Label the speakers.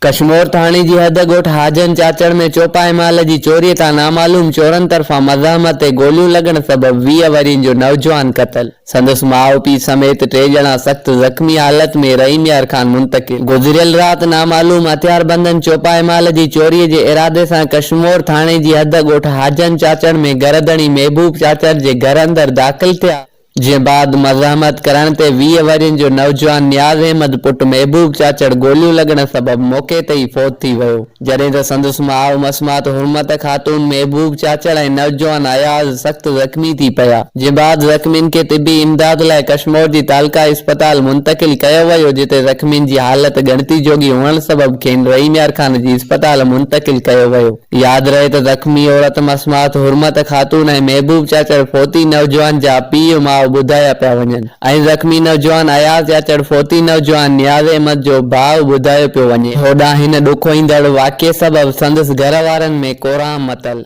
Speaker 1: ڪشمور ٿاڻي جي حد ڳوٺ حاجن چاچڙ ۾ چوپائي مال جي چوري تان نامعلوم چورن طرفان مزاحمت تي گوليون لڳڻ سبب 20 ورهين جو نوجوان قتل، سندس ماء پيء سميت ٽي ڄڻا سخت زخمي حالت ۾ رحيم يار خان منتقل. گذريل رات نامعلوم هٿياربندن چوپائي مال جي چوري جي ارادي سان ڪشمور ٿاڻي جي حد ڳوٺ حاجن چاچڙ ۾ گهر ڌڻي محبوب چاچڙ جي گهر اندر داخل ٿيا، جنهن بعد مزاحمت ڪرڻ تي 20 ورهين جو نوجوان نياز احمد پٽ محبوب چاچڙ گوليون لڳڻ سبب موقعي تي ئي فوت ٿي ويو، جڏهن ته سندس ماء مسمات حرمت خاتون، محبوب چاچڙ ۽ نوجوان اياز سخت زخمي ٿي پيا، جنهن بعد زخمين کي طبي امداد لاء ڪشمور جي تعلقه اسپتال منتقل ڪيو ويو، جتي زخمين جي حالت ڳڻتي جوڳي هئڻ سبب کين رحيم يار خان جي اسپتال منتقل ڪيو ويو. ياد رهي ته زخمي عورت مسمات حرمت خاتون ۽ محبوب چاچڙ فوتي نوجوان جا پيء ماء ٻڌايا پيا وڃن ۽ زخمي نوجوان اياز چاچڙ فوتي نوجوان نياز احمد جو ڀاء ٻڌايو پيو وڃي. هوڏانهن هن ڏکوئيندڙ واقعي سبب سندس گهر وارن ۾ ڪورهام متل.